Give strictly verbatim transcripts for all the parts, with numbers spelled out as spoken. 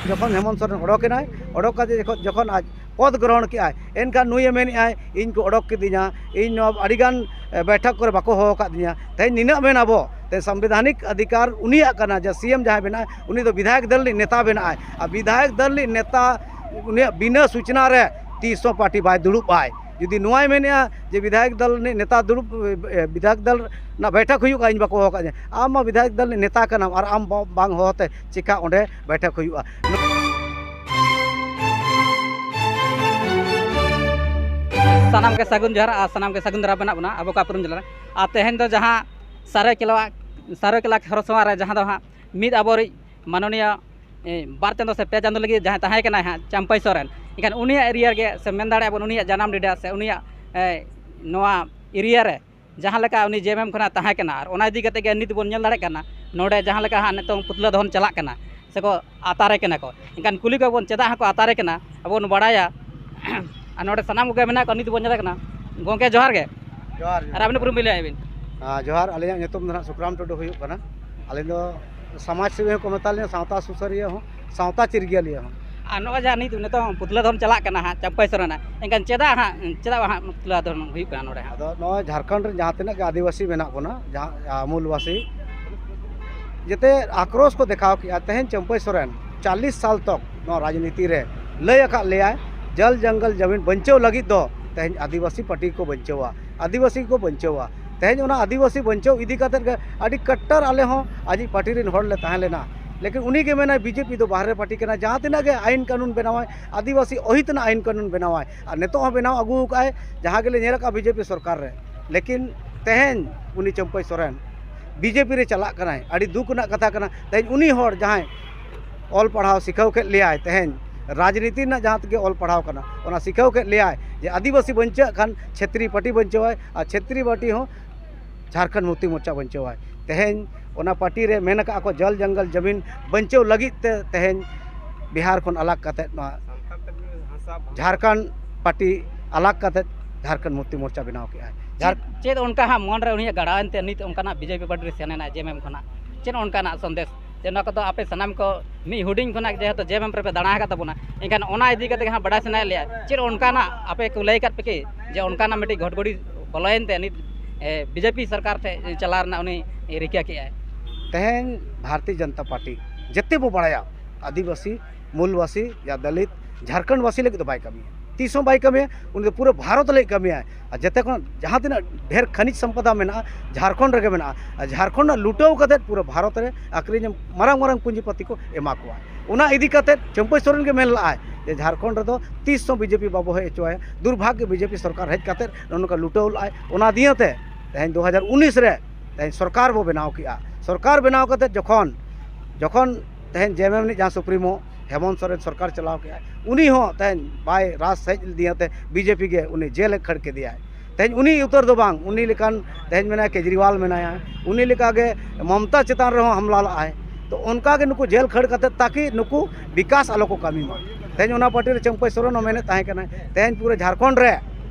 ᱡᱚᱠᱷᱚᱱ ᱦᱮᱢᱚᱱᱛ ᱥᱚᱨᱮᱱ ᱚᱰᱚᱠᱮᱱᱟᱭ, ᱚᱰᱚᱠ ᱠᱟᱛᱮ ᱡᱚᱠᱷᱚᱱ, ᱡᱚᱠᱷᱚᱱ ᱟᱡ ᱯᱚᱫᱽ ᱜᱨᱚᱦᱚᱱ ᱠᱮᱜᱼᱟᱭ, ᱮᱱᱠᱷᱟᱱ ᱱᱩᱭᱮ ᱢᱮᱱᱮᱜᱼᱟᱭ, "ᱤᱧ ᱠᱚ ᱚᱰᱚᱠ ᱠᱤᱫᱤᱧᱟ, ᱤᱧ ᱱᱚᱣᱟ ᱟᱹᱰᱤᱜᱟᱱ, ᱮ, ᱵᱮᱴᱷᱚᱠ ᱠᱚᱨᱮ ᱵᱟᱠᱚ ᱦᱚᱦᱚ ᱟᱠᱟᱫᱤᱧᱟ, ᱛᱮᱦᱮᱧ ᱱᱤᱱᱟᱹᱜ ᱢᱮᱱ ᱟᱵᱚ", ᱛᱮ ᱥᱟᱝᱵᱤᱫᱷᱟᱱᱤᱠ ᱚᱫᱷᱤᱠᱟᱨ ᱩᱱᱤᱭᱟᱜ ᱠᱟᱱᱟ ᱡᱮ ᱥᱤ ᱮᱢ ᱡᱟᱦᱟᱸᱭ ᱵᱮᱱᱟᱜᱼᱟᱭ, ᱩᱱᱤ ᱫᱚ ᱵᱤᱫᱷᱟᱭᱚᱠ ᱫᱚᱞ ᱨᱤᱱᱤᱡ ᱱᱮᱛᱟ ᱵᱮᱱᱟᱜᱼᱟᱭ᱾ ᱟᱨ ᱵᱤᱫᱷᱟᱭᱚᱠ ᱫᱚᱞ ᱨᱤᱱᱤᱡ ᱱᱮᱛᱟ ᱩᱱᱤᱭᱟᱜ ᱵᱤᱱᱟᱹ ᱥᱩᱪᱱᱟ ᱨᱮ ᱛᱤᱥ ᱦᱚᱸ ᱯᱟᱨᱴᱤ ᱵᱟᱭ ᱫᱩᱲᱩᱵᱼᱟᱭ᱾ ᱡᱩᱫᱤ ᱱᱚᱣᱟᱭ ᱢᱮᱱᱮᱜᱼᱟ ᱡᱮ ᱵᱤᱫᱷᱟᱭᱚᱠ ᱫᱚᱞ ᱨᱤᱱᱤᱡ ᱱᱮᱛᱟ ᱫᱩᱲᱩᱵ, ᱮ, ᱵᱤᱫᱷᱟᱭᱚᱠ ᱫᱚᱞ ᱨᱮᱱᱟᱜ ᱵᱮᱴᱷᱚᱠ ᱦᱩᱭᱩᱜᱼᱟ, ᱤᱧ ᱵᱟᱠᱚ ᱦᱚᱦᱚ ᱟᱠᱟᱫᱤᱧᱟ, ᱟᱢ ᱢᱟ ᱵᱤᱫᱷᱟᱭᱚᱠ ᱫᱚᱞ ᱨᱤᱱᱤᱡ ᱱᱮᱛᱟ ᱠᱟᱱᱟᱢ ᱟᱨ ᱟᱢ ᱵᱟ-, ᱵᱟᱝ ᱦᱚᱦᱚ ᱛᱮ ᱪᱮᱠᱟ ᱚᱸᱰᱮ ᱵᱮᱴᱷᱚᱠ ᱦᱩᱭᱩᱜᱼᱟ? ᱥᱟᱱᱟᱢ ᱜᱮ ᱥᱟᱹᱜᱩᱱ ᱡᱚᱦᱟᱨ ᱟᱨ ᱥᱟᱱᱟᱢ ᱜᱮ ᱥᱟᱹᱜᱩᱱ ᱫᱟᱨᱟᱢ ᱢᱮᱱᱟᱜ ᱵᱚᱱᱟ ᱟᱵᱚ ᱠᱚ ᱩᱯᱨᱩᱢ ᱡᱮᱞᱟ ᱨᱮ᱾ ᱟᱨ ᱛᱮᱦᱮᱧ ᱫᱚ ᱡᱟᱦᱟᱸ ᱥᱟᱹᱨᱟᱹᱭᱠᱮᱞᱟ, ᱥᱟᱹᱨᱟᱹᱭᱠᱮᱞᱟ ᱠᱷᱚᱨᱥᱚᱣᱟ ᱨᱮ ᱡᱟᱦᱟᱸ ᱫᱚ ᱦᱟᱸᱜ ᱢᱤᱫ ᱟᱵᱚᱨᱤᱡ ᱢᱟᱱᱚᱱᱤᱭᱚ, ᱮ, ᱵᱟᱨ ᱪᱟᱸᱫᱚ ᱥᱮ ᱯᱮ ᱪᱟᱸᱫᱚ ᱞᱟᱹᱜᱤᱫ ᱡᱟᱦᱟᱸᱭ ᱛᱟᱦᱮᱸ ᱠᱟᱱᱟᱭ ᱦᱟᱸᱜ ᱪᱟᱢᱯᱟᱹᱭ ᱥᱚᱨᱮᱱ, ᱮᱱᱠᱷᱟᱱ ᱩᱱᱤᱭᱟᱜ ᱮᱨᱤᱭᱟ ᱨᱮᱜᱮ ᱥᱮ ᱢᱮᱱ ᱫᱟᱲᱮᱭᱟᱜᱼᱟ ᱵᱚᱱ ᱩᱱᱤᱭᱟᱜ ᱡᱟᱱᱟᱢ ᱰᱤᱰᱟ ᱥᱮ ᱩᱱᱤᱭᱟᱜ, ᱮ, ᱱᱚᱣᱟ ᱮᱨᱤᱭᱟ ᱨᱮ ᱡᱟᱦᱟᱸ ᱞᱮᱠᱟ ᱩᱱᱤ ᱡᱮ ᱮᱢ ᱮᱢ ᱠᱷᱚᱱᱟᱜ ᱛᱟᱦᱮᱸ ᱠᱟᱱᱟ, ᱟᱨ ᱚᱱᱟ ᱤᱫᱤ ᱠᱟᱛᱮ ᱜᱮ ᱱᱤᱛ ᱵᱚᱱ ᱧᱮᱞ ᱫᱟᱲᱮᱭᱟᱜ ᱠᱟᱱᱟ ᱱᱚᱰᱮ ᱡᱟᱦᱟᱸ ᱞᱮᱠᱟ ᱦᱟᱸᱜ ᱱᱤᱛᱚᱝ ᱯᱩᱛᱞᱟᱹ ᱫᱚᱦᱚᱱ ᱪᱟᱞᱟᱜ ᱠᱟᱱᱟ ᱥᱮᱠᱚ ᱟᱛᱟᱨᱮ ᱠᱟᱱᱟ ᱠᱚ᱾ ᱮᱱᱠᱷᱟᱱ ᱠᱩᱞᱤ ᱠᱚᱣᱟ ᱵᱚᱱ ᱪᱮᱫᱟᱜ ᱦᱟᱸᱜ ᱠᱚ ᱟᱛᱟᱨᱮ ᱠᱟᱱᱟ, ᱟᱵᱚ ᱵᱚᱱ ᱵᱟᱲᱟᱭᱟ᱾ ᱟᱨ ᱱᱚᱰᱮ ᱥᱟᱱᱟᱢ ᱠᱚᱜᱮ ᱢᱮᱱᱟᱜ ᱠᱚᱣᱟ, ᱱᱤᱛ ᱵᱚᱱ ᱧᱮᱞᱮ ᱠᱟᱱᱟ᱾ ᱜᱚᱢᱠᱮ ᱡᱚᱦᱟᱨ ᱜᱮ᱾ ᱡᱚᱦᱟᱨ, ᱡᱚᱦᱟᱨ᱾ ᱟᱨ ᱟᱵᱤᱱ ᱩᱯᱨᱩᱢ ᱵᱤᱱ ᱞᱟᱹᱭᱟ ᱵᱤᱱ? ᱟᱸ, ᱡᱚᱦᱟᱨ, ᱟᱹᱞᱤᱧᱟᱜ ᱧᱩᱛᱩᱢ ᱫᱚ ᱱᱟᱦᱟᱜ ᱥᱩᱠᱨᱟᱢ ᱴᱩᱰᱩ ᱦᱩᱭᱩᱜ ᱠᱟᱱᱟ᱾ ᱟᱹᱞᱤᱧ ᱫᱚ ᱥᱚᱢᱟᱡᱽ ᱥᱮᱵᱤ ᱦᱚᱸᱠᱚ ᱢᱮᱛᱟ ᱞᱤᱧᱟ, ᱥᱟᱶᱛᱟ ᱥᱩᱥᱟᱹᱨᱤᱭᱟᱹ ᱦᱚᱸ, ᱥᱟᱶᱛᱟ ᱪᱤᱨᱜᱤᱭᱟᱹᱞᱤᱭᱟᱹ ᱦᱚᱸ᱾ ᱟᱨ ᱱᱚᱜᱼᱚᱭ ᱡᱟᱦᱟᱸ ᱱᱤᱛ ᱱᱤᱛᱚᱝ ᱯᱩᱛᱞᱟᱹ ᱫᱚᱦᱚᱱ ᱪᱟᱞᱟᱜ ᱠᱟᱱᱟ ᱦᱟᱸᱜ ᱪᱟᱢᱯᱟᱹᱭ ᱥᱚᱨᱮᱱᱟᱜ, ᱮᱱᱠᱷᱟᱱ ᱪᱮᱫᱟᱜ ᱦᱟᱸᱜ, ᱪᱮᱫᱟᱜ ᱦᱟᱸᱜ ᱯᱩᱛᱞᱟᱹ ᱫᱚᱦᱚᱱ ᱦᱩᱭᱩᱜ ᱠᱟᱱᱟ ᱱᱚᱰᱮ ᱦᱟᱸᱜ? ᱟᱫᱚ ᱱᱚᱜᱼᱚᱭ ᱡᱷᱟᱲᱠᱷᱚᱸᱰ ᱨᱮ ᱡᱟᱦᱟᱸ ᱛᱤᱱᱟᱹᱜ ᱜᱮ ᱟᱹᱫᱤᱵᱟᱹᱥᱤ ᱢᱮᱱᱟᱜ ᱵᱚᱱᱟ, ᱡᱟᱦᱟᱸ, ᱟᱸ, ᱢᱩᱞᱵᱟᱥᱤ, ᱡᱮᱛᱮ ᱟᱠᱨᱳᱥ ᱠᱚ ᱫᱮᱠᱷᱟᱣ ᱠᱮᱜᱼᱟ᱾ ᱛᱮᱦᱮᱧ ᱪᱟᱢᱯᱟᱹᱭ ᱥᱚᱨᱮᱱ ᱪᱟᱞᱞᱤᱥ ᱥᱟᱞ ᱛᱚᱠ ᱱᱚᱣᱟ ᱨᱟᱡᱽᱱᱤᱛᱤ ᱨᱮ ᱞᱟᱹᱭ ᱟᱠᱟᱫ ᱞᱮᱭᱟᱭ, ᱡᱚᱞ ᱡᱚᱝᱜᱚᱞ ᱡᱟᱢᱤᱱ ᱵᱟᱧᱪᱟᱣ ᱞᱟᱹᱜᱤᱫ ᱫᱚ ᱛᱮᱦᱮᱧ ᱟᱹᱫᱤᱵᱟᱹᱥᱤ ᱯᱟᱨᱴᱤ ᱠᱚ ᱵᱟᱧᱪᱟᱣᱟ, ᱟᱹᱫᱤᱵᱟᱹᱥᱤ ᱠᱚ ᱵᱟᱧᱪᱟᱣᱟ᱾ ᱛᱮᱦᱮᱧ ᱚᱱᱟ ᱟᱹᱫᱤᱵᱟᱹᱥᱤ ᱵᱟᱧᱪᱟᱣ ᱤᱫᱤ ᱠᱟᱛᱮᱫ ᱜᱮ ᱟᱹᱰᱤ ᱠᱟᱴᱴᱟᱨ ᱟᱞᱮ ᱦᱚᱸ ᱟᱡᱤᱡ ᱯᱟᱨᱴᱤ ᱨᱮᱱ ᱦᱚᱲ ᱞᱮ ᱛᱟᱦᱮᱸ ᱞᱮᱱᱟ᱾ ᱞᱮᱠᱤᱱ ᱩᱱᱤ ᱜᱮ ᱢᱮᱱᱟᱭ, "ᱵᱤᱡᱮᱯᱤ ᱫᱚ ᱵᱟᱦᱨᱮ ᱯᱟᱨᱴᱤ ᱠᱟᱱᱟ, ᱡᱟᱦᱟᱸ ᱛᱤᱱᱟᱹᱜ ᱜᱮ ᱟᱭᱤᱱ ᱠᱟᱹᱱᱩᱱ ᱵᱮᱱᱟᱣᱟᱭ, ᱟᱹᱫᱤᱵᱟᱹᱥᱤ ᱚᱦᱤᱛ ᱨᱮᱱᱟᱜ ᱟᱭᱤᱱ ᱠᱟᱹᱱᱩᱱ ᱵᱮᱱᱟᱣᱟᱭ", ᱟᱨ ᱱᱤᱛᱚᱜ ᱦᱚᱸ ᱵᱮᱱᱟᱣ ᱟᱹᱜᱩ ᱟᱠᱟᱫᱼᱟᱭ, ᱡᱟᱦᱟᱸ ᱜᱮᱞᱮ ᱧᱮᱞ ᱟᱠᱟᱫᱼᱟ ᱵᱤᱡᱮᱯᱤ ᱥᱚᱨᱠᱟᱨ ᱨᱮ᱾ ᱞᱮᱠᱤᱱ ᱛᱮᱦᱮᱧ ᱩᱱᱤ ᱪᱟᱢᱯᱟᱹᱭ ᱥᱚᱨᱮᱱ ᱵᱤᱡᱮᱯᱤ ᱨᱮ ᱪᱟᱞᱟᱜ ᱠᱟᱱᱟᱭ, ᱟᱹᱰᱤ ᱫᱩᱠ ᱨᱮᱱᱟᱜ ᱠᱟᱛᱷᱟ ᱠᱟᱱᱟ᱾ ᱛᱮᱦᱮᱧ ᱩᱱᱤ ᱦᱚᱲ ᱡᱟᱦᱟᱸᱭ ᱚᱞ ᱯᱟᱲᱦᱟᱣ ᱥᱤᱠᱷᱟᱹᱣ ᱠᱮᱫ ᱞᱮᱭᱟᱭ, ᱛᱮᱦᱮᱧ ᱨᱟᱡᱽᱱᱤᱛᱤ ᱨᱮᱱᱟᱜ ᱡᱟᱦᱟᱸ ᱛᱮᱜᱮ ᱚᱞ ᱯᱟᱲᱦᱟᱣ ᱠᱟᱱᱟ, ᱚᱱᱟ ᱥᱤᱠᱷᱟᱹᱣ ᱠᱮᱫ ᱞᱮᱭᱟᱭ ᱡᱮ ᱟᱹᱫᱤᱵᱟᱹᱥᱤ ᱵᱟᱧᱪᱟᱜ ᱠᱷᱟᱱ ᱪᱷᱮᱛᱨᱤ ᱯᱟᱨᱴᱤ ᱵᱟᱧᱪᱟᱣᱟᱭ, ᱟᱨ ᱪᱷᱮᱛᱨᱤ ᱯᱟᱨᱴᱤ ᱦᱚᱸ ᱡᱷᱟᱲᱠᱷᱚᱸᱰ ᱢᱩᱠᱛᱤ ᱢᱳᱨᱪᱟ ᱵᱟᱧᱪᱟᱣᱟᱭ᱾ ᱛᱮᱦᱮᱧ ᱚᱱᱟ ᱯᱟᱨᱴᱤ ᱨᱮ ᱢᱮᱱ ᱟᱠᱟᱫᱼᱟ ᱠᱚ ᱡᱚᱞ ᱡᱚᱝᱜᱚᱞ ᱡᱟᱢᱤᱱ ᱵᱟᱧᱪᱟᱣ ᱞᱟᱹᱜᱤᱫ ᱛᱮ ᱛᱮᱦᱮᱧ ᱵᱤᱦᱟᱨ ᱠᱷᱚᱱ ᱟᱞᱟᱜᱽ ᱠᱟᱛᱮᱫ ᱱᱚᱣᱟ ᱡᱷᱟᱲᱠᱷᱚᱸᱰ ᱯᱟᱨᱴᱤ ᱟᱞᱟᱜᱽ ᱠᱟᱛᱮᱫ ᱡᱷᱟᱲᱠᱷᱚᱸᱰ ᱢᱩᱠᱛᱤ ᱢᱳᱨᱪᱟ ᱵᱮᱱᱟᱣ ᱠᱮᱫᱼᱟᱭ᱾ ᱪᱮᱫ, ᱡᱷᱟᱲ- ᱪᱮᱫ ᱚᱱᱠᱟ ᱦᱟᱸᱜ ᱢᱚᱱ ᱨᱮ ᱩᱱᱤᱭᱟᱜ ᱜᱟᱲᱟᱣᱮᱱ ᱛᱮ ᱱᱤᱛ ᱚᱱᱠᱟᱱᱟᱜ ᱵᱤᱡᱮᱯᱤ ᱯᱟᱨᱴᱤ ᱨᱮ ᱥᱮᱱ ᱮᱱᱟᱭ ᱡᱮ ᱮᱢ ᱮᱢ ᱠᱷᱚᱱᱟᱜ? ᱪᱮᱫ ᱚᱱᱠᱟᱱᱟᱜ ᱥᱚᱱᱫᱮᱥ ᱡᱮ ᱱᱚᱣᱟ ᱠᱚᱫᱚ ᱟᱯᱮ ᱥᱟᱱᱟᱢ ᱠᱚ ᱢᱤᱫ ᱦᱩᱰᱤᱧ ᱠᱷᱚᱱᱟᱜ ᱡᱮᱦᱮᱛᱩ ᱡᱮ ᱮᱢ ᱨᱮᱯᱮ ᱫᱟᱬᱟ ᱟᱠᱟᱫ ᱛᱟᱵᱚᱱᱟ, ᱮᱱᱠᱷᱟᱱ ᱚᱱᱟ ᱤᱫᱤ ᱠᱟᱛᱮ ᱜᱮ ᱦᱟᱸᱜ ᱵᱟᱰᱟᱭ ᱥᱟᱱᱟᱭᱮᱫ ᱞᱮᱭᱟ, ᱪᱮᱫ ᱚᱱᱠᱟᱱᱟᱜ ᱟᱯᱮ ᱠᱚ ᱞᱟᱹᱭ ᱟᱠᱟᱫ ᱯᱮ ᱠᱤ ᱡᱮ ᱚᱱᱠᱟᱱᱟᱜ ᱢᱤᱫᱴᱤᱡ ᱜᱷᱚᱴᱜᱷᱚᱲᱤ ᱵᱚᱞᱚᱭᱮᱱ ᱛᱮ ᱱᱤᱛ ᱵᱤᱡᱮᱯᱤ ᱥᱚᱨᱠᱟᱨ ᱴᱷᱮᱱ ᱪᱟᱞᱟᱣ ᱨᱮᱱᱟᱜ ᱩᱱᱤ ᱨᱤᱠᱟᱹ ᱠᱮᱜᱼᱟᱭ? ᱛᱮᱦᱮᱧ ᱵᱷᱟᱨᱚᱛᱤᱭᱚ ᱡᱚᱱᱚᱛᱟ ᱯᱟᱨᱴᱤ, ᱡᱮᱛᱮ ᱵᱚ ᱵᱟᱲᱟᱭᱟ, ᱟᱹᱫᱤᱵᱟᱹᱥᱤ, ᱢᱩᱞᱵᱟᱹᱥᱤ ᱭᱟ ᱫᱚᱞᱤᱛ, ᱡᱷᱟᱲᱠᱷᱚᱸᱰ ᱵᱟᱹᱥᱤ ᱞᱟᱹᱜᱤᱫ ᱫᱚ ᱵᱟᱭ ᱠᱟᱹᱢᱤᱭᱟ, ᱛᱤᱥ ᱦᱚᱸ ᱵᱟᱭ ᱠᱟᱹᱢᱤᱭᱟ᱾ ᱩᱱᱤ ᱫᱚ ᱯᱩᱨᱟᱹ ᱵᱷᱟᱨᱚᱛ ᱞᱟᱹᱜᱤᱫ ᱠᱟᱹᱢᱤᱭᱟᱭ᱾ ᱟᱨ ᱡᱮᱛᱮ ᱠᱷᱚᱱ ᱡᱟᱦᱟᱸ ᱛᱤᱱᱟᱹᱜ ᱰᱷᱮᱨ ᱠᱷᱟᱱᱤᱡᱽ ᱥᱚᱢᱯᱚᱫᱟ ᱢᱮᱱᱟᱜᱼᱟ, ᱡᱷᱟᱲᱠᱷᱚᱸᱰ ᱨᱮᱜᱮ ᱢᱮᱱᱟᱜᱼᱟ᱾ ᱟᱨ ᱡᱷᱟᱲᱠᱷᱚᱸᱰ ᱨᱮᱱᱟᱜ ᱞᱩᱴᱟᱹᱣ ᱠᱟᱛᱮᱫ ᱯᱩᱨᱟᱹ ᱵᱷᱟᱨᱚᱛ ᱨᱮ ᱟᱹᱠᱷᱨᱤᱧ, ᱢᱟᱨᱟᱝ ᱢᱟᱨᱟᱝ ᱯᱩᱸᱡᱤᱯᱟᱹᱛᱤ ᱠᱚ ᱮᱢᱟ ᱠᱚᱣᱟ᱾ ᱚᱱᱟ ᱤᱫᱤ ᱠᱟᱛᱮᱫ ᱪᱟᱹᱢᱯᱟᱹᱭ ᱥᱚᱨᱮᱱ ᱜᱮ ᱢᱮᱱ ᱞᱟᱜᱼᱟᱭ ᱡᱮ ᱡᱷᱟᱲᱠᱷᱚᱸᱰ ᱨᱮᱫᱚ ᱛᱤᱥ ᱦᱚᱸ ᱵᱤᱡᱮᱯᱤ ᱵᱟᱵᱚ ᱦᱮᱡ ᱦᱚᱪᱚᱣᱟᱭᱟ᱾ ᱫᱩᱨᱵᱷᱟᱜᱽᱜᱚ ᱵᱤᱡᱮᱯᱤ ᱥᱚᱨᱠᱟᱨ ᱦᱮᱡ ᱠᱟᱛᱮᱫ ᱱᱚᱜᱼᱚ ᱱᱚᱝᱠᱟ ᱞᱩᱴᱟᱹᱣ ᱞᱟᱜᱼᱟᱭ᱾ ᱚᱱᱟ ᱫᱤᱭᱮ ᱛᱮ ᱛᱮᱦᱮᱧ ᱫᱩ ᱦᱟᱡᱟᱨ ᱩᱱᱤᱥ ᱨᱮ ᱛᱮᱦᱮᱧ ᱥᱚᱨᱠᱟᱨ ᱵᱚ ᱵᱮᱱᱟᱣ ᱠᱮᱜᱼᱟ᱾ ᱥᱚᱨᱠᱟᱨ ᱵᱮᱱᱟᱣ ᱠᱟᱛᱮᱫ ᱡᱚᱠᱷᱚᱱ, ᱡᱚᱠᱷᱚᱱ ᱛᱮᱦᱮᱧ ᱡᱮ ᱮᱢ ᱮᱢ ᱨᱤᱱᱤᱡ ᱡᱟᱦᱟᱸ ᱥᱩᱯᱨᱤᱢᱳ ᱦᱮᱢᱚᱱᱛ ᱥᱚᱨᱮᱱ ᱥᱚᱨᱠᱟᱨ ᱪᱟᱞᱟᱣ ᱠᱮᱜᱼᱟᱭ, ᱩᱱᱤ ᱦᱚᱸ ᱛᱮᱦᱮᱧ ᱵᱟᱭ ᱨᱟᱥ ᱦᱮᱡ ᱞᱮᱫᱮᱭᱟ ᱛᱮ ᱵᱤᱡᱮᱯᱤ ᱜᱮ ᱩᱱᱤ ᱡᱮᱞ ᱮ ᱠᱷᱟᱹᱲ ᱠᱮᱫᱮᱭᱟᱭ᱾ ᱛᱮᱦᱮᱧ ᱩᱱᱤ ᱩᱛᱟᱹᱨ ᱫᱚ ᱵᱟᱝ, ᱩᱱᱤ ᱞᱮᱠᱟᱱ ᱛᱮᱦᱮᱧ ᱢᱮᱱᱟᱭᱟ ᱠᱮᱡᱨᱤᱣᱟᱞ ᱢᱮᱱᱟᱭᱟ, ᱩᱱᱤ ᱞᱮᱠᱟᱜᱮ ᱢᱚᱢᱛᱟ ᱪᱮᱛᱟᱱ ᱨᱮᱦᱚᱸ ᱦᱟᱢᱞᱟ ᱞᱟᱜᱼᱟᱭ᱾ ᱛᱚ ᱚᱱᱠᱟᱜᱮ ᱱᱩᱠᱩ ᱡᱮᱞ ᱠᱷᱟᱹᱲ ᱠᱟᱛᱮᱫ ᱛᱟᱠᱤ ᱱᱩᱠᱩ ᱵᱤᱠᱟᱥ ᱟᱞᱚ ᱠᱚ ᱠᱟᱹᱢᱤ ᱢᱟ᱾ ᱛᱮᱦᱮᱧ ᱚᱱᱟ ᱯᱟᱨᱴᱤ ᱨᱮ ᱪᱟᱹᱢᱯᱟᱹᱭ ᱥᱚᱨᱮᱱ ᱦᱚᱸ ᱢᱮᱱᱮᱫ ᱛᱟᱦᱮᱸ ᱠᱟᱱᱟᱭ, ᱛᱮᱦᱮᱧ ᱯᱩᱨᱟᱹ ᱡᱷᱟᱲᱠᱷᱚᱸᱰ ᱨᱮ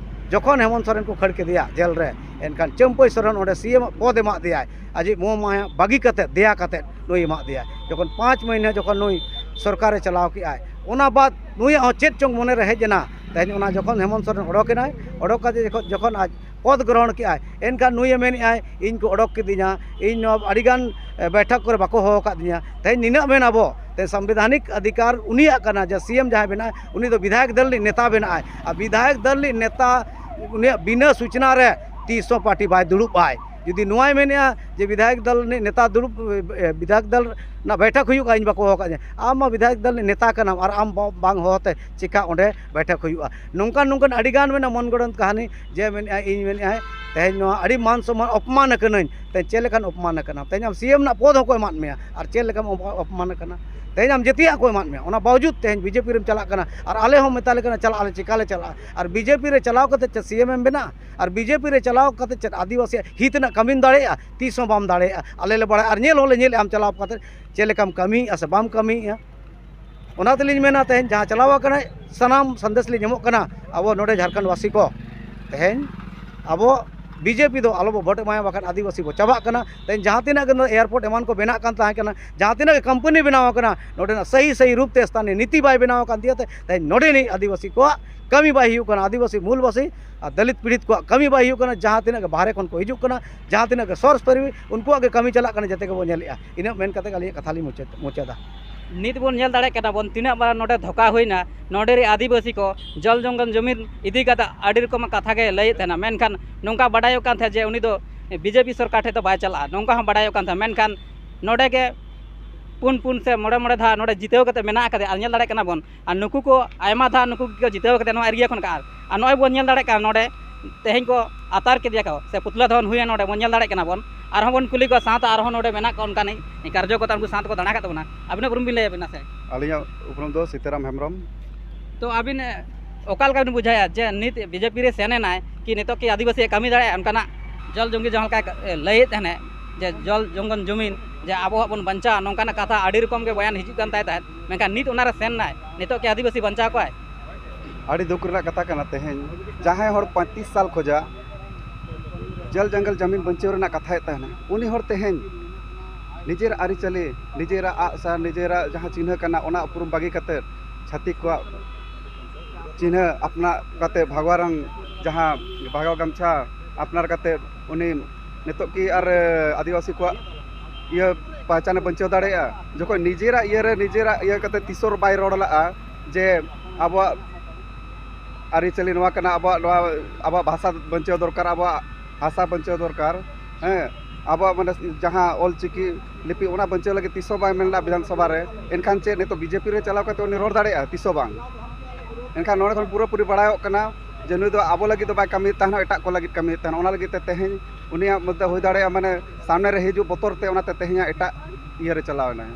ᱡᱚᱠᱷᱚᱱ ᱦᱮᱢᱚᱱᱛ ᱥᱚᱨᱮᱱ ᱠᱚ ᱠᱷᱟᱹᱲ ᱠᱮᱫᱮᱭᱟ ᱡᱮᱞ ᱨᱮ, ᱮᱱᱠᱷᱟᱱ ᱪᱟᱹᱢᱯᱟᱹᱭ ᱥᱚᱨᱮᱱ ᱚᱸᱰᱮ ᱥᱤ ᱮᱢ ᱯᱚᱫ ᱮᱢᱟᱜ ᱫᱮᱭᱟᱭ᱾ ᱟᱡᱤᱡ ᱢᱳᱦ ᱢᱟᱭᱟ ᱵᱟᱹᱜᱤ ᱠᱟᱛᱮᱫ, ᱫᱮᱭᱟ ᱠᱟᱛᱮᱫ ᱱᱩᱭ ᱮᱢᱟᱜ ᱫᱮᱭᱟᱭ᱾ ᱡᱚᱠᱷᱚᱱ ᱯᱟᱸᱪ ᱢᱟᱹᱦᱱᱟᱹ ᱡᱚᱠᱷᱚᱱ ᱱᱩᱭ ᱥᱚᱨᱠᱟᱨᱮ ᱪᱟᱞᱟᱣ ᱠᱮᱜᱼᱟᱭ, ᱚᱱᱟ ᱵᱟᱫ ᱱᱩᱭᱟᱜ ᱦᱚᱸ ᱪᱮᱫ ᱪᱚᱝ ᱢᱚᱱᱮᱨᱮ ᱦᱮᱡ ᱮᱱᱟ᱾ ᱛᱮᱦᱮᱧ ᱚᱱᱟ ᱡᱚᱠᱷᱚᱱ ᱦᱮᱢᱚᱱᱛ ᱥᱚᱨᱮᱱ ᱚᱰᱚᱠ ᱮᱱᱟᱭ, ᱚᱰᱚᱠ ᱠᱟᱛᱮ ᱡᱚᱠᱷᱚᱱ, ᱡᱚᱠᱷᱚᱱ ᱟᱡ ᱯᱚᱫ ᱜᱨᱚᱦᱚᱱ ᱠᱮᱜᱼᱟᱭ, ᱮᱱᱠᱷᱟᱱ ᱱᱩᱭᱮ ᱢᱮᱱᱮᱜᱼᱟᱭ, "ᱤᱧ ᱠᱚ ᱚᱰᱚᱠ ᱠᱤᱫᱤᱧᱟ, ᱤᱧ ᱱᱚᱣᱟ ᱟᱹᱰᱤᱜᱟᱱ, ᱮ, ᱵᱮᱴᱷᱚᱠ ᱠᱚᱨᱮ ᱵᱟᱠᱚ ᱦᱚᱦᱚ ᱟᱠᱟᱫᱤᱧᱟ᱾" ᱛᱮᱦᱮᱧ ᱱᱤᱱᱟᱹᱜ ᱢᱮᱱ ᱟᱵᱚ, ᱛᱮᱦᱮᱧ ᱥᱟᱝᱵᱤᱫᱷᱟᱱᱤᱠ ᱚᱫᱷᱤᱠᱟᱨ ᱩᱱᱤᱭᱟᱜ ᱠᱟᱱᱟ, ᱡᱮ ᱥᱤ ᱮᱢ ᱡᱟᱦᱟᱸᱭ ᱵᱮᱱᱟᱜᱼᱟᱭ, ᱩᱱᱤ ᱫᱚ ᱵᱤᱫᱷᱟᱭᱚᱠ ᱫᱚᱞ ᱨᱤᱱᱤᱡ ᱱᱮᱛᱟ ᱵᱮᱱᱟᱜᱼᱟᱭ᱾ ᱟᱨ ᱵᱤᱫᱷᱟᱭᱚᱠ ᱫᱚᱞ ᱨᱤᱱᱤᱡ ᱱᱮᱛᱟ ᱩᱱᱤᱭᱟᱜ ᱵᱤᱱᱟᱹ ᱥᱩᱪᱱᱟ ᱨᱮ ᱛᱤᱥ ᱦᱚᱸ ᱯᱟᱨᱴᱤ ᱵᱟᱭ ᱫᱩᱲᱩᱵᱼᱟᱭ᱾ ᱡᱩᱫᱤ ᱱᱚᱣᱟᱭ ᱢᱮᱱᱮᱜᱼᱟ ᱡᱮ ᱵᱤᱫᱷᱟᱭᱚᱠ ᱫᱚᱞ ᱨᱤᱱᱤᱡ ᱱᱮᱛᱟ ᱫᱩᱲᱩᱵ, ᱮ, ᱵᱤᱫᱷᱟᱭᱚᱠ ᱫᱚᱞ ᱨᱮᱱᱟᱜ ᱵᱮᱴᱷᱚᱠ ᱦᱩᱭᱩᱜᱼᱟ, ᱤᱧ ᱵᱟᱠᱚ ᱦᱚᱦᱚ ᱟᱠᱟᱫᱤᱧᱟ, ᱟᱢ ᱢᱟ ᱵᱤᱫᱷᱟᱭᱚᱠ ᱫᱚᱞ ᱨᱤᱱᱤᱡ ᱱᱮᱛᱟ ᱠᱟᱱᱟᱢ ᱟᱨ ᱟᱢ ᱵᱟ-, ᱵᱟᱝ ᱦᱚᱦᱚ ᱛᱮ ᱪᱮᱠᱟ ᱚᱸᱰᱮ ᱵᱮᱴᱷᱚᱠ ᱦᱩᱭᱩᱜᱼᱟ? ᱱᱚᱝᱠᱟᱱ, ᱱᱚᱝᱠᱟᱱ ᱟᱹᱰᱤᱜᱟᱱ ᱢᱮᱱᱟᱜᱼᱟ ᱢᱚᱱ ᱜᱚᱲᱚᱱ ᱠᱟᱹᱦᱱᱤ, ᱡᱮ ᱢᱮᱱᱮᱜᱼᱟᱭ, ᱤᱧ ᱢᱮᱱᱮᱜᱼᱟᱭ, ᱛᱮᱦᱮᱧ ᱱᱚᱣᱟ ᱟᱹᱰᱤ ᱢᱟᱱ ᱥᱚᱢᱢᱟᱱ ᱚᱯᱢᱟᱱ ᱟᱠᱟᱱᱟᱹᱧ᱾ ᱛᱮᱦᱮᱧ ᱪᱮᱫ ᱞᱮᱠᱟᱱ ᱚᱯᱢᱟᱱ ᱟᱠᱟᱱᱟ? ᱛᱮᱦᱮᱧ ᱟᱢ ᱥᱤ ᱮᱢ ᱨᱮᱱᱟᱜ ᱯᱚᱫᱽ ᱦᱚᱸᱠᱚ ᱮᱢᱟᱫ ᱢᱮᱭᱟ ᱟᱨ ᱪᱮᱫ ᱞᱮᱠᱟᱢ ᱚᱯ-, ᱚᱯᱢᱟᱱ ᱟᱠᱟᱱᱟ? ᱛᱮᱦᱮᱧ ᱟᱢ ᱡᱮᱛᱮᱭᱟᱜ ᱠᱚ ᱮᱢᱟᱫ ᱢᱮᱭᱟ, ᱚᱱᱟ ᱵᱟᱣᱡᱩᱫ ᱛᱮᱦᱮᱧ ᱵᱤᱡᱮᱯᱤ ᱨᱮᱢ ᱪᱟᱞᱟᱜ ᱠᱟᱱᱟ ᱟᱨ ᱟᱞᱮ ᱦᱚᱸ ᱢᱮᱛᱟ ᱞᱮ ᱠᱟᱱᱟ, "ᱪᱟᱞᱟᱜ ᱟᱞᱮ, ᱪᱮᱠᱟ ᱞᱮ ᱪᱟᱞᱟᱜᱼᱟ?" ᱟᱨ ᱵᱤᱡᱮᱯᱤ ᱨᱮ ᱪᱟᱞᱟᱣ ᱠᱟᱛᱮ ᱪᱮᱫ ᱥᱤ ᱮᱢ ᱮᱢ ᱵᱮᱱᱟᱜᱼᱟ? ᱟᱨ ᱵᱤᱡᱮᱯᱤ ᱨᱮ ᱪᱟᱞᱟᱣ ᱠᱟᱛᱮ ᱪᱮᱫ ᱟᱹᱫᱤᱵᱟᱹᱥᱤᱭᱟᱜ ᱦᱤᱛ ᱨᱮᱱᱟᱜ ᱠᱟᱹᱢᱤᱢ ᱫᱟᱲᱮᱭᱟᱜᱼᱟ? ᱛᱤᱥ ᱦᱚᱸ ᱵᱟᱢ ᱫᱟᱲᱮᱭᱟᱜᱼᱟ᱾ ᱟᱞᱮ ᱞᱮ ᱵᱟᱲᱟᱭᱟ ᱟᱨ ᱧᱮᱞ ᱦᱚᱸᱞᱮ ᱧᱮᱞᱮᱫᱼᱟ ᱟᱢ ᱪᱟᱞᱟᱣ ᱠᱟᱛᱮ ᱪᱮᱫ ᱞᱮᱠᱟᱢ ᱠᱟᱹᱢᱤᱭᱮᱫᱼᱟ ᱥᱮ ᱵᱟᱢ ᱠᱟᱹᱢᱤᱭᱮᱫᱼᱟ᱾ ᱚᱱᱟ ᱛᱮᱞᱤᱧ ᱢᱮᱱᱟ, ᱛᱮᱦᱮᱧ ᱡᱟᱦᱟᱸ ᱪᱟᱞᱟᱣ ᱟᱠᱟᱱᱟᱭ, ᱥᱟᱱᱟᱢ ᱥᱟᱸᱫᱮᱥ ᱞᱤᱧ ᱮᱢᱚᱜ ᱠᱟᱱᱟ ᱟᱵᱚ ᱱᱚᱰᱮ ᱡᱷᱟᱲᱠᱷᱚᱸᱰ ᱵᱟᱹᱥᱤ ᱠᱚ᱾ ᱛᱮᱦᱮᱧ ᱟᱵᱚ ᱵᱤᱡᱮᱯᱤ ᱫᱚ ᱟᱞᱚ ᱵᱚ ᱵᱷᱳᱴ ᱮᱢᱟᱭᱟ, ᱵᱟᱠᱷᱟᱱ ᱟᱹᱫᱤᱵᱟᱹᱥᱤ ᱵᱚ ᱪᱟᱵᱟᱜ ᱠᱟᱱᱟ᱾ ᱛᱮᱦᱮᱧ ᱡᱟᱦᱟᱸ ᱛᱤᱱᱟᱹᱜ ᱜᱮ ᱱᱚᱣᱟ ᱮᱭᱟᱨᱯᱳᱨᱴ ᱮᱢᱟᱱ ᱠᱚ ᱵᱮᱱᱟᱜ ᱠᱟᱱ ᱛᱟᱦᱮᱸ ᱠᱟᱱᱟ, ᱡᱟᱦᱟᱸ ᱛᱤᱱᱟᱹᱜ ᱜᱮ ᱠᱳᱢᱯᱟᱱᱤ ᱵᱮᱱᱟᱣ ᱟᱠᱟᱱᱟ, ᱱᱚᱰᱮᱱᱟᱜ ᱥᱟᱹᱦᱤ ᱥᱟᱹᱦᱤ ᱨᱩᱯ ᱛᱮ ᱥᱛᱷᱟᱱᱤᱭᱚ ᱱᱤᱛᱤ ᱵᱟᱭ ᱵᱮᱱᱟᱣ ᱟᱠᱟᱱ ᱫᱤᱭᱮ ᱛᱮ ᱛᱮᱦᱮᱧ ᱱᱚᱰᱮᱱᱤᱡ ᱟᱹᱫᱤᱵᱟᱹᱥᱤ ᱠᱚᱣᱟᱜ ᱠᱟᱹᱢᱤ ᱵᱟᱭ ᱦᱩᱭᱩᱜ ᱠᱟᱱᱟ, ᱟᱹᱫᱤᱵᱟᱹᱥᱤ ᱢᱩᱞᱵᱟᱹᱥᱤ ᱟᱨ ᱫᱚᱞᱤᱛ ᱯᱤᱲᱤᱛ ᱠᱚᱣᱟᱜ ᱠᱟᱹᱢᱤ ᱵᱟᱭ ᱦᱩᱭᱩᱜ ᱠᱟᱱᱟ᱾ ᱡᱟᱦᱟᱸ ᱛᱤᱱᱟᱹᱜ ᱜᱮ ᱵᱟᱦᱨᱮ ᱠᱷᱚᱱ ᱠᱚ ᱦᱤᱡᱩᱜ ᱠᱟᱱᱟ, ᱡᱟᱦᱟᱸ ᱛᱤᱱᱟᱹᱜ ᱜᱮ ᱥᱚᱨᱥ ᱯᱟᱹᱨᱤ, ᱩᱱᱠᱩᱣᱟᱜ ᱜᱮ ᱠᱟᱹᱢᱤ ᱪᱟᱞᱟᱜ ᱠᱟᱱᱟ, ᱡᱮᱛᱮ ᱜᱮᱵᱚ ᱧᱮᱞᱮᱜᱼᱟ᱾ ᱤᱱᱟᱹᱜ ᱢᱮᱱ ᱠᱟᱛᱮ ᱜᱮ ᱟᱹᱞᱤᱧᱟᱜ ᱠᱟᱛᱷᱟ ᱞᱤᱧ ᱢᱩᱪᱟᱹᱫ, ᱢᱩᱪᱟᱹᱫᱟ᱾ ᱱᱤᱛ ᱵᱚᱱ ᱧᱮᱞ ᱫᱟᱲᱮᱭᱟᱜ ᱠᱟᱱᱟ ᱵᱚᱱ, ᱛᱤᱱᱟᱹᱜ ᱢᱟᱨᱟᱝ ᱱᱚᱰᱮ ᱫᱷᱳᱠᱟ ᱦᱩᱭᱱᱟ᱾ ᱱᱚᱰᱮ ᱨᱮ ᱟᱹᱫᱤᱵᱟᱹᱥᱤ ᱠᱚ ᱡᱚᱞ ᱡᱚᱝᱜᱚᱞ ᱡᱚᱢᱤᱱ ᱤᱫᱤ ᱠᱟᱛᱮ ᱟᱹᱰᱤ ᱨᱚᱠᱚᱢᱟᱜ ᱠᱟᱛᱷᱟ ᱜᱮ ᱞᱟᱹᱭᱮᱫ ᱛᱟᱦᱮᱱᱟ, ᱢᱮᱱᱠᱷᱟᱱ ᱱᱚᱝᱠᱟ ᱵᱟᱰᱟᱭᱚᱜ ᱠᱟᱱ ᱛᱟᱦᱮᱸᱫ ᱡᱮ ᱩᱱᱤ ᱫᱚ ᱵᱤᱡᱮᱯᱤ ᱥᱚᱨᱠᱟᱨ ᱴᱷᱮᱱ ᱫᱚ ᱵᱟᱭ ᱪᱟᱞᱟᱜᱼᱟ, ᱱᱚᱝᱠᱟ ᱦᱚᱸ ᱵᱟᱰᱟᱭᱚᱜ ᱠᱟᱱ ᱛᱟᱦᱮᱸᱫ᱾ ᱢᱮᱱᱠᱷᱟᱱ ᱱᱚᱰᱮ ᱜᱮ ᱯᱩᱱ ᱯᱩᱱ ᱥᱮ ᱢᱚᱬᱮ ᱢᱚᱬᱮ ᱫᱷᱟᱣ ᱱᱚᱰᱮ ᱡᱤᱛᱟᱹᱣ ᱠᱟᱛᱮ ᱢᱮᱱᱟᱜ ᱟᱠᱟᱫᱮᱭᱟ, ᱟᱨ ᱧᱮᱞ ᱫᱟᱲᱮᱭᱟᱜ ᱠᱟᱱᱟ ᱵᱚᱱ᱾ ᱟᱨ ᱱᱩᱠᱩ ᱠᱚ ᱟᱭᱢᱟ ᱫᱷᱟᱣ ᱱᱩᱠᱩ ᱜᱮᱠᱚ ᱡᱤᱛᱟᱹᱣ ᱠᱟᱛᱮ ᱱᱚᱣᱟ ᱮᱨᱤᱭᱟ ᱠᱷᱚᱱ ᱠᱚ, ᱟᱨ, ᱟᱨ ᱱᱚᱜᱼᱚᱭ ᱵᱚᱱ ᱧᱮᱞ ᱫᱟᱲᱮᱭᱟᱜ ᱠᱟᱱᱟ ᱱᱚᱰᱮ ᱛᱮᱦᱮᱧ ᱠᱚ ᱟᱛᱟᱨ ᱠᱮᱫᱮᱭᱟ ᱠᱚ ᱥᱮ ᱯᱩᱛᱞᱟᱹ ᱫᱚᱦᱚᱱ ᱦᱩᱭᱮᱱ ᱱᱚᱰᱮ ᱵᱚᱱ ᱧᱮᱞ ᱫᱟᱲᱮᱭᱟᱜ ᱠᱟᱱᱟ ᱵᱚᱱ᱾ ᱟᱨᱦᱚᱸ ᱵᱚᱱ ᱠᱩᱞᱤ ᱠᱚᱣᱟ, ᱥᱟᱶᱛᱮ ᱟᱨᱦᱚᱸ ᱱᱚᱰᱮ ᱢᱮᱱᱟᱜ ᱠᱚᱣᱟ ᱚᱱᱠᱟᱱᱤᱡ ᱠᱟᱨᱡᱚᱠᱚᱨᱛᱟ ᱩᱱᱠᱩ ᱥᱟᱶ ᱛᱮᱠᱚ ᱫᱟᱬᱟ ᱠᱟᱜ ᱛᱟᱵᱚᱱᱟ᱾ ᱟᱹᱵᱤᱱᱟᱜ ᱩᱯᱨᱩᱢ ᱵᱤᱱ ᱞᱟᱹᱭ ᱟᱵᱤᱱᱟ ᱥᱮ? ᱟᱹᱞᱤᱧᱟᱜ ᱩᱯᱨᱩᱢ ᱫᱚ ᱥᱤᱛᱟᱨᱟᱢ ᱦᱮᱢᱵᱨᱚᱢ᱾ ᱛᱚ ᱟᱹᱵᱤᱱ, ᱮ, ᱚᱠᱟ ᱞᱮᱠᱟ ᱵᱤᱱ ᱵᱩᱡᱷᱟᱹᱣᱮᱫᱼᱟ ᱡᱮ ᱱᱤᱛ ᱵᱤᱡᱮᱯᱤ ᱨᱮ ᱥᱮᱱ ᱮᱱᱟᱭ, ᱠᱤ ᱱᱤᱛᱚᱜ ᱠᱤ ᱟᱹᱫᱤᱵᱟᱹᱥᱤᱭᱟᱜ ᱠᱟᱹᱢᱤ ᱫᱟᱲᱮᱭᱟᱜᱼᱟ? ᱚᱱᱠᱟᱱᱟᱜ ᱡᱚᱞ ᱡᱚᱝᱜᱤ ᱡᱟᱦᱟᱸ ᱞᱮᱠᱟᱭ, ᱮ, ᱞᱟᱹᱭᱮᱫ ᱛᱟᱦᱮᱱᱟ ᱡᱮ ᱡᱚᱞ ᱡᱚᱝᱜᱚᱱ ᱡᱚᱢᱤᱱ, ᱡᱮ ᱟᱵᱚᱣᱟᱜ ᱵᱚᱱ ᱵᱟᱧᱪᱟᱣᱟ, ᱱᱚᱝᱠᱟᱱᱟᱜ ᱠᱟᱛᱷᱟ ᱟᱹᱰᱤ ᱨᱚᱠᱚᱢ ᱜᱮ ᱵᱚᱭᱟᱱ ᱦᱤᱡᱩᱜ ᱠᱟᱱ ᱛᱟᱭ ᱛᱟᱦᱮᱸᱫ, ᱢᱮᱱᱠᱷᱟᱱ ᱱᱤᱛ ᱚᱱᱟᱨᱮ ᱥᱮᱱ ᱮᱱᱟᱭ, ᱱᱤᱛᱚᱜ ᱠᱤ ᱟᱹᱫᱤᱵᱟᱹᱥᱤ ᱵᱟᱧᱪᱟᱣ ᱠᱚᱣᱟᱭ? ᱟᱹᱰᱤ ᱫᱩᱠ ᱨᱮᱱᱟᱜ ᱠᱟᱛᱷᱟ ᱠᱟᱱᱟ᱾ ᱛᱮᱦᱮᱧ ᱡᱟᱦᱟᱸᱭ ᱦᱚᱲ ᱯᱚᱸᱭᱛᱨᱤᱥ ᱥᱟᱞ ᱠᱷᱚᱡᱟᱜ ᱡᱚᱞ ᱡᱚᱝᱜᱚᱞ ᱡᱟᱢᱤᱱ ᱵᱟᱧᱪᱟᱣ ᱨᱮᱱᱟᱜ ᱠᱟᱛᱷᱟᱭᱮᱫ ᱛᱟᱦᱮᱱᱟ, ᱩᱱᱤ ᱦᱚᱲ ᱛᱮᱦᱮᱧ ᱱᱤᱡᱮᱨ ᱟᱹᱨᱤᱪᱟᱹᱞᱤ, ᱱᱤᱡᱮᱨᱟᱜ ᱟᱜᱼᱥᱟᱨ, ᱱᱤᱡᱮᱨᱟᱜ ᱡᱟᱦᱟᱸ ᱪᱤᱱᱦᱟᱹ ᱠᱟᱱᱟ, ᱚᱱᱟ ᱩᱯᱨᱩᱢ ᱵᱟᱹᱜᱤ ᱠᱟᱛᱮ ᱪᱷᱟᱹᱛᱤᱠ ᱠᱚᱣᱟᱜ ᱪᱤᱱᱦᱟᱹ ᱟᱯᱱᱟᱨ ᱠᱟᱛᱮ, ᱵᱷᱟᱜᱽᱣᱟ ᱨᱚᱝ, ᱡᱟᱦᱟᱸ ᱵᱷᱟᱜᱽᱣᱟ ᱜᱟᱢᱪᱷᱟ ᱟᱯᱱᱟᱨ ᱠᱟᱛᱮ, ᱩᱱᱤ ᱱᱤᱛᱚᱜ ᱠᱤ ᱟᱨ ᱟᱹᱫᱤᱵᱟᱹᱥᱤ ᱠᱚᱣᱟᱜ ᱤᱭᱟᱹ ᱯᱟᱦᱪᱟᱱᱮ ᱵᱟᱧᱪᱟᱣ ᱫᱟᱲᱮᱭᱟᱜᱼᱟ? ᱡᱚᱠᱷᱚᱱ ᱱᱤᱡᱮᱨᱟᱜ ᱤᱭᱟᱹᱨᱮ, ᱱᱤᱡᱮᱨᱟᱜ ᱤᱭᱟᱹ ᱠᱟᱛᱮ ᱛᱤᱥ ᱦᱚᱸ ᱵᱟᱭ ᱨᱚᱲ ᱞᱟᱜᱼᱟ ᱡᱮ ᱟᱵᱚᱣᱟᱜ ᱟᱹᱨᱤᱪᱟᱹᱞᱤ ᱱᱚᱣᱟ ᱠᱟᱱᱟ, ᱟᱵᱚᱣᱟᱜ ᱱᱚᱣᱟ, ᱟᱵᱚᱣᱟᱜ ᱵᱷᱟᱥᱟ ᱵᱟᱧᱪᱟᱣ ᱫᱚᱨᱠᱟᱨ, ᱟᱵᱚᱣᱟᱜ ᱵᱷᱟᱥᱟ ᱵᱟᱧᱪᱟᱣ ᱫᱚᱨᱠᱟᱨ, ᱦᱮᱸ, ᱟᱵᱚᱣᱟᱜ ᱢᱟᱱᱮ ᱡᱟᱦᱟᱸ ᱚᱞ ᱪᱤᱠᱤ ᱞᱤᱯᱤ, ᱚᱱᱟ ᱵᱟᱧᱪᱟᱣ ᱞᱟᱹᱜᱤᱫ ᱛᱤᱥ ᱦᱚᱸ ᱵᱟᱭ ᱢᱮᱱ ᱞᱮᱫᱟ ᱵᱤᱫᱷᱟᱱ ᱥᱚᱵᱷᱟ ᱨᱮ᱾ ᱮᱱᱠᱷᱟᱱ ᱪᱮᱫ ᱱᱤᱛᱚᱜ ᱵᱤᱡᱮᱯᱤ ᱨᱮ ᱪᱟᱞᱟᱣ ᱠᱟᱛᱮ ᱩᱱᱤ ᱨᱚᱲ ᱫᱟᱲᱮᱭᱟᱜᱼᱟ? ᱛᱤᱥ ᱦᱚᱸ ᱵᱟᱝ᱾ ᱮᱱᱠᱷᱟᱱ ᱱᱚᱰᱮ ᱠᱷᱚᱱ ᱯᱩᱨᱟᱹᱯᱩᱨᱤ ᱵᱟᱲᱟᱭᱚᱜ ᱠᱟᱱᱟ ᱡᱮ ᱱᱩᱭ ᱫᱚ ᱟᱵᱚ ᱞᱟᱹᱜᱤᱫ ᱫᱚ ᱵᱟᱭ ᱠᱟᱹᱢᱤᱭᱮᱫ ᱛᱟᱦᱮᱱᱟ, ᱮᱴᱟᱜ ᱠᱚ ᱞᱟᱹᱜᱤᱫ ᱠᱟᱹᱢᱤᱭᱮᱫ ᱛᱟᱦᱮᱱᱟ᱾ ᱚᱱᱟ ᱞᱟᱹᱜᱤᱫ ᱛᱮ ᱛᱮᱦᱮᱧ ᱩᱱᱤᱭᱟᱜ ᱢᱚᱫᱽᱫᱷᱮ ᱦᱩᱭ ᱫᱟᱲᱮᱭᱟᱜᱼᱟ, ᱢᱟᱱᱮ ᱥᱟᱢᱱᱮ ᱨᱮ ᱦᱤᱡᱩᱜ ᱵᱚᱛᱚᱨ ᱛᱮ, ᱚᱱᱟᱛᱮ ᱛᱮᱦᱮᱧᱟᱜ ᱮᱴᱟᱜ ᱤᱭᱟᱹ ᱨᱮ ᱪᱟᱞᱟᱣ ᱮᱱᱟᱭ᱾